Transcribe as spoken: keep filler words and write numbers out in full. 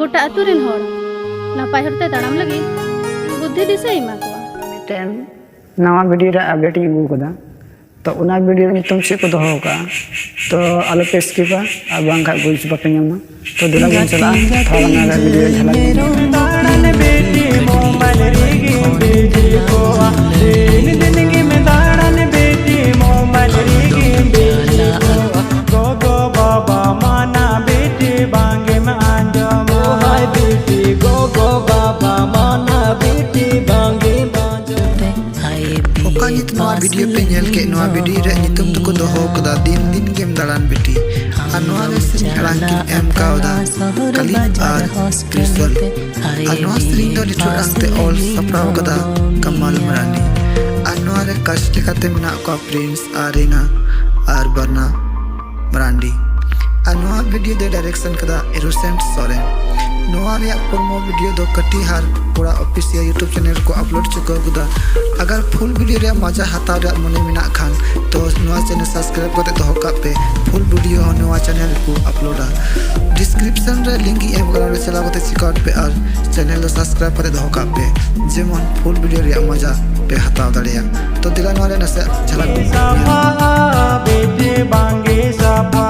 ᱜᱚᱴᱟ ᱟᱹᱛᱩ ᱨᱮᱱ ᱦᱚᱲ ᱱᱟᱯᱟᱭ ᱦᱚᱨᱛᱮ ᱛᱟᱲᱟᱢ ᱞᱟᱹᱜᱤᱫ ᱵᱩᱫᱽᱫᱷᱤ ᱫᱤᱥᱟᱹᱭ ᱮᱢᱟ ᱠᱚᱣᱟ᱾ ᱢᱤᱫᱴᱮᱱ ᱱᱟᱣᱟ ᱵᱷᱤᱰᱤᱭᱳ ᱨᱮ ᱟᱯᱰᱮᱴ ᱤᱧ ᱟᱹᱜᱩ ᱟᱠᱟᱫᱟ᱾ ᱛᱚ ᱚᱱᱟ ᱵᱷᱤᱰᱤᱭᱳ ᱨᱮ ᱧᱩᱛᱩᱢ ᱪᱮᱫ ᱠᱚ ᱫᱚᱦᱚ ᱟᱠᱟᱫᱼᱟ? ᱛᱚ ᱟᱞᱚᱯᱮ ᱥᱠᱤᱯᱟ, ᱟᱨ ᱵᱟᱝᱠᱷᱟᱱ ᱵᱩᱡᱽ ᱵᱟᱯᱮ ᱧᱟᱢᱟ᱾ ᱛᱚ ᱫᱮᱞᱟ ᱵᱚᱱ ᱪᱟᱞᱟᱜᱼᱟ ᱛᱷᱚᱲᱟ ᱜᱟᱱ ᱵᱷᱤᱰᱤᱭᱳ ᱡᱷᱟᱞᱟᱠ ᱧᱚᱜ᱾ ᱫᱟᱬᱟᱱ ᱵᱤᱴᱤ ᱢᱳᱵᱟᱭᱤᱞ ᱨᱮᱜᱮ ᱵᱤᱡᱤ ᱠᱚᱜᱼᱟ᱾ ᱫᱤᱱ ᱫᱤᱱ ᱜᱮᱢ ᱫᱟᱬᱟᱱ ᱵᱤᱴᱤ ᱢᱳᱵᱟᱭᱤᱞ ᱨᱮᱜᱮ ᱵᱤᱡᱤ ᱠᱚᱜᱼᱟ᱾ ᱜᱚᱜᱚ ᱵᱟᱵᱟ ᱢᱟᱱᱟ ᱵᱤᱴᱤ ᱵᱟᱝᱜᱮᱢ ᱟᱸᱡᱚᱢᱟ᱾ ᱦᱟᱭ ᱵᱤᱴᱤ ᱜᱚᱜᱚ ᱵᱟᱵᱟ ᱢᱟᱱᱟ ᱵᱤᱴᱤ ᱵᱟᱝᱜᱮᱢ ᱟᱸᱡᱚᱢᱟ᱾ ᱚᱠᱟ ᱱᱤᱛ ᱱᱚᱣᱟ ᱵᱷᱤᱰᱤᱭᱳ ᱯᱮ ᱧᱮᱞ ᱠᱮᱫ, ᱱᱚᱣᱟ ᱵᱷᱤᱰᱤᱭᱳ ᱨᱮᱭᱟᱜ ᱧᱩᱛᱩᱢ ᱫᱚᱠᱚ ᱫᱚᱦᱚ ᱟᱠᱟᱫᱟ ᱫᱤᱱ ᱫᱤᱱ ᱜᱮᱢ ᱫᱟᱬᱟᱱ ᱵᱤᱴᱤ᱾ ᱟᱨ ᱱᱚᱣᱟ ᱨᱮ ᱥᱮᱨᱮᱧ ᱟᱲᱟᱝ ᱠᱤᱱ ᱮᱢ ᱠᱟᱣᱫᱟ ᱠᱟᱞᱤᱯ ᱟᱨ ᱠᱨᱤᱥᱚᱞ᱾ ᱟᱨ ᱱᱚᱣᱟ ᱥᱮᱨᱮᱧ ᱫᱚ ᱱᱤᱛᱚᱜ ᱟᱲᱟᱝ ᱛᱮ ᱚᱞ ᱥᱟᱯᱲᱟᱣ ᱟᱠᱟᱫᱟ ᱠᱟᱢᱟᱞ ᱢᱟᱨᱟᱱᱰᱤ᱾ ᱟᱨ ᱱᱚᱣᱟ ᱨᱮ ᱠᱟᱥᱴ ᱞᱮᱠᱟᱛᱮ ᱢᱮᱱᱟᱜ ᱠᱚᱣᱟ ᱯᱨᱤᱱᱥ ᱟᱨ ᱨᱤᱱᱟ ᱟᱨ ᱵᱟᱨᱱᱟ ᱢᱟᱨᱟᱱᱰᱤ᱾ ᱟᱨ ᱱᱚᱣᱟ ᱵᱷᱤᱰᱤᱭᱳ ᱫᱚᱭ ᱰᱟᱭᱨᱮᱠᱥᱚᱱ ᱠᱟᱫᱟ ᱤᱱᱳᱥᱮᱱᱴ ᱥᱚᱨᱮᱱ᱾ ᱱᱚᱣᱟ ᱨᱮᱭᱟᱜ ᱯᱨᱳᱢᱳ ᱵᱷᱤᱰᱤᱭᱳ ᱫᱚ ᱠᱟᱹᱴᱤᱡ ᱦᱟᱨ ᱠᱚᱲᱟ ᱚᱯᱷᱤᱥᱤᱭᱟᱞ ᱭᱩᱴᱩᱵ ᱪᱮᱱᱮᱞ ᱨᱮᱠᱚ ᱟᱯᱞᱳᱰ ᱪᱩᱠᱟᱹᱣ ᱠᱟᱫᱟ᱾ ᱟᱜᱟᱨ ᱯᱷᱩᱞ ᱵᱷᱤᱰᱤᱭᱳ ᱨᱮᱭᱟᱜ ᱢᱟᱡᱟ ᱦᱟᱛᱟᱣ ᱨᱮᱭᱟᱜ ᱢᱚᱱᱮ ᱢᱮᱱᱟᱜ ᱠᱷᱟᱱ ᱛᱚ ᱱᱚᱣᱟ ᱪᱮᱱᱮᱞ ᱥᱟᱵᱥᱠᱨᱟᱭᱤᱵ ᱠᱟᱛᱮ ᱫᱚᱦᱚ ᱠᱟᱜ ᱯᱮ᱾ ᱯᱷᱩᱞ ᱵᱷᱤᱰᱤᱭᱳ ᱦᱚᱸ ᱱᱚᱣᱟ ᱪᱮᱱᱮᱞ ᱨᱮᱠᱚ ᱟᱯᱞᱳᱰᱟ᱾ ᱰᱤᱥᱠᱨᱤᱯᱥᱚᱱ ᱨᱮ ᱞᱤᱝᱠ ᱤᱧ ᱮᱢ ᱠᱟᱫᱟ, ᱚᱸᱰᱮ ᱪᱟᱞᱟᱣ ᱠᱟᱛᱮ ᱪᱮᱠ ᱟᱣᱩᱴ ᱯᱮ ᱟᱨ ᱪᱮᱱᱮᱞ ᱫᱚ ᱥᱟᱵᱥᱠᱨᱟᱭᱤᱵ ᱠᱟᱛᱮ ᱫᱚᱦᱚ ᱠᱟᱜ ᱯᱮ, ᱡᱮᱢᱚᱱ ᱯᱷᱩᱞ ᱵᱷᱤᱰᱤᱭᱳ ᱨᱮᱭᱟᱜ ᱢᱟᱡᱟ ᱯᱮ ᱦᱟᱛᱟᱣ ᱫᱟᱲᱮᱭᱟᱜ᱾ ᱛᱚ ᱫᱮᱞᱟ ᱱᱚᱣᱟ ᱨᱮ ᱱᱟᱥᱮ ᱡᱷᱟᱞᱟᱠ ᱵᱚᱱ ᱧᱮᱞᱟ᱾ ᱥᱟᱯᱷᱟ ᱵᱤᱴᱤ ᱵᱟᱝᱜᱮ ᱥᱟᱯᱷᱟ